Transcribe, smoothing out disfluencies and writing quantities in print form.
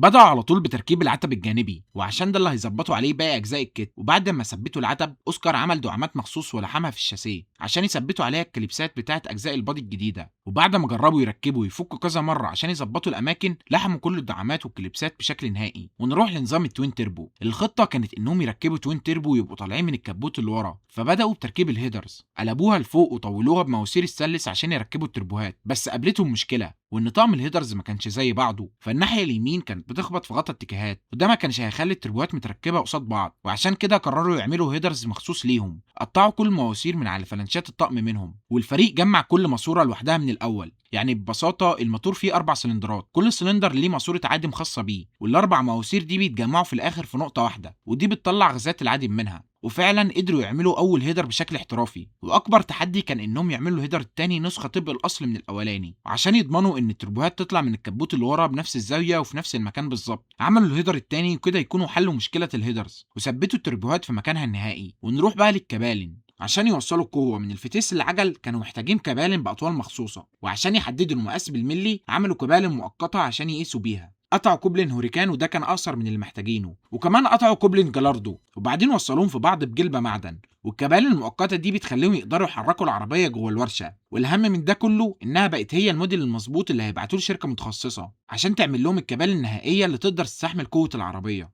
بدأوا على طول بتركيب العتب الجانبي، وعشان ده اللي هيظبطوا عليه باقي اجزاء ال kit. وبعد ما ثبتوا العتب، اوسكار عمل دعامات مخصوص ولحمها في الشاسيه عشان يثبتوا عليها الكليبسات بتاعه اجزاء ال body الجديدة. وبعد ما جربوا يركبوا ويفكوا كذا مرة عشان يظبطوا الاماكن، لحموا كل الدعامات والكليبسات بشكل نهائي. ونروح لنظام ال twin turbo. الخطة كانت انهم يركبوا twin turbo ويبقوا طالعين من الكبوت اللي ورا، فبداوا بتركيب ال headers، قلبوها لفوق وطولوها بمواسير السلس عشان يركبوا التربوهات. بس قابلتهم مشكلة، وان طقم ال headers ما كانش زي بعضه، فالناحيه اليمين كانت بتخبط في غطا التكيهات، وده ما كانش هيخلي التربوهات متركبه قصاد بعض. وعشان كده قرروا يعملوا headers مخصوص ليهم، قطعوا كل المواسير من على فلنشات الطقم منهم، والفريق جمع كل ماسوره لوحدها من الاول. يعني ببساطة الموتور فيه 4 سلندرات، كل سلندر ليه ماسوره عادم خاصة بيه، والاربع مواسير دي بيتجمعوا في الاخر في نقطة واحدة، ودي بتطلع غازات العادم منها. وفعلا قدروا يعملوا اول header بشكل احترافي. واكبر تحدي كان انهم يعملوا ال header التاني نسخه طبق الاصل من الاولاني، وعشان يضمنوا ان التربوهات تطلع من الكبوت اللي ورا بنفس الزاوية وفي نفس المكان بالظبط. عملوا ال header التاني، وكده يكونوا حلوا مشكلة ال headers وثبتوا التربوهات في مكانها النهائي. ونروح بقى للكبالن. عشان يوصلوا القوة من الفتيس للعجل كانوا محتاجين كبالن بأطوال مخصوصة، وعشان يحددوا المقاس بالملي عملوا كبالن مؤقتة عشان يقيسوا بيها. قطعوا كوبلين هوريكان وده كان اقصر من اللي محتاجينه، وكمان قطعوا كوبلين جالاردو، وبعدين وصلوهم في بعض بجلبه معدن. والكبالن المؤقتة دي بتخليهم يقدروا يحركوا العربية جوه الورشة. والاهم من ده كله انها بقت هي الموديل المظبوط اللي هيبعتوه لشركة متخصصة عشان تعمل لهم الكبالن النهائية اللي تقدر تستحمل قوة العربية.